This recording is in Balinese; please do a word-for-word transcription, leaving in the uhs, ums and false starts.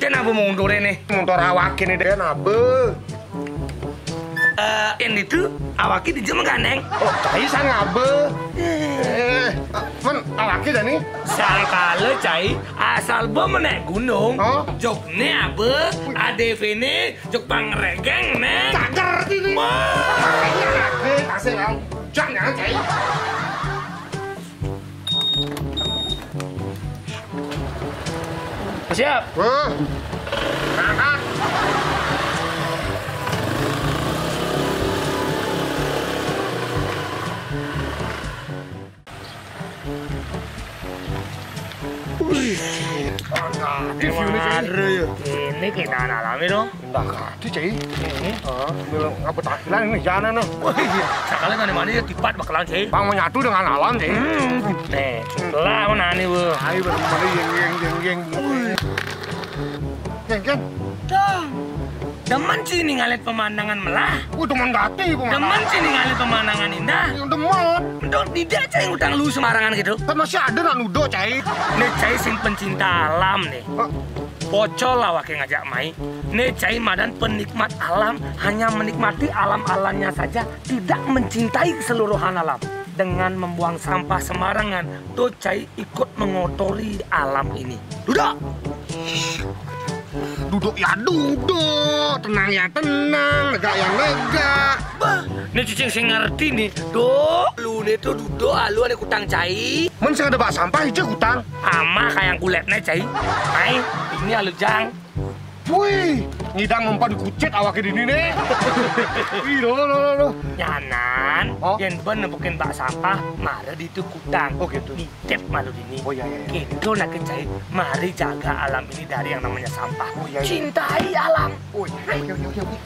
Dén apa montoré né? Montor awaké né, Dén, apa? Eh, yén itu awaké dija mengganeng. Oh, cai sang apa? Eh, men awaké dah nih. Sangkala cai, asal ba menék gunung. Oh. Jogné apa? A D V-né jog pangregeng né. Cager ini. Wah. Ini awaké tasé kau. Jangan cai. Siap. Hah? Berangkat. Wih, ini view-nya, Cai. Ini keindahan alamnya dong. Indah kati, Cai. Ini. Heeh. Ini lo ngapa takilan ini jana no. Wah, iya. Sakali mana-mana ya tipat bakalan, Cai. Bang menyatu dengan alam, Cai. Hmm. Nih, lah mana nih, Bu? Ayo, mana yang, yang, yang, yang. Wih. Yang, kan? Dong. Demen sih ningalin pemandangan melah. Wih, demen gati pemandangan. Demen sih ningalin pemandangan indah. Yang demen. Dong, tidak, Cai, ngutang lu sembarangan gitu. Kan masih ada nak nudo, Cai. Nih, Cai, sing pencinta alam nih. Hah? Pocol awaké ngajak mai. Né cai madan penikmat alam, hanya menikmati alam-alamnya saja, tidak mencintai keseluruhan alam. Dengan membuang sampah sembarangan, to cai ikut mengotori alam ini. Duduk. Duduk ya duduk, tenang ya tenang, lega ya lega. Bah, né cicing sing ngerti nih. Dok, lu né to duduk, alu ané kutang cai. Men sing ada bak sampah, ijé kutang. Amah kayang kulitné, Cai. Mai, ini alu jang. Wih, ngidang mempan kucit awaké dini né. Ih, lo, lo, lo, lo. Nyanan, oh, yén ben nempukin bak sampah, mara ditu kutang. Oh, gitu. Nitip malu dini. Oh, iya, iya, iya. Gitu nak, Cai. Mari jaga alam ini dari yang namanya sampah. Oh, iya, iya. Cintai alam. Oh, iya. Oke, oke, oke, oke.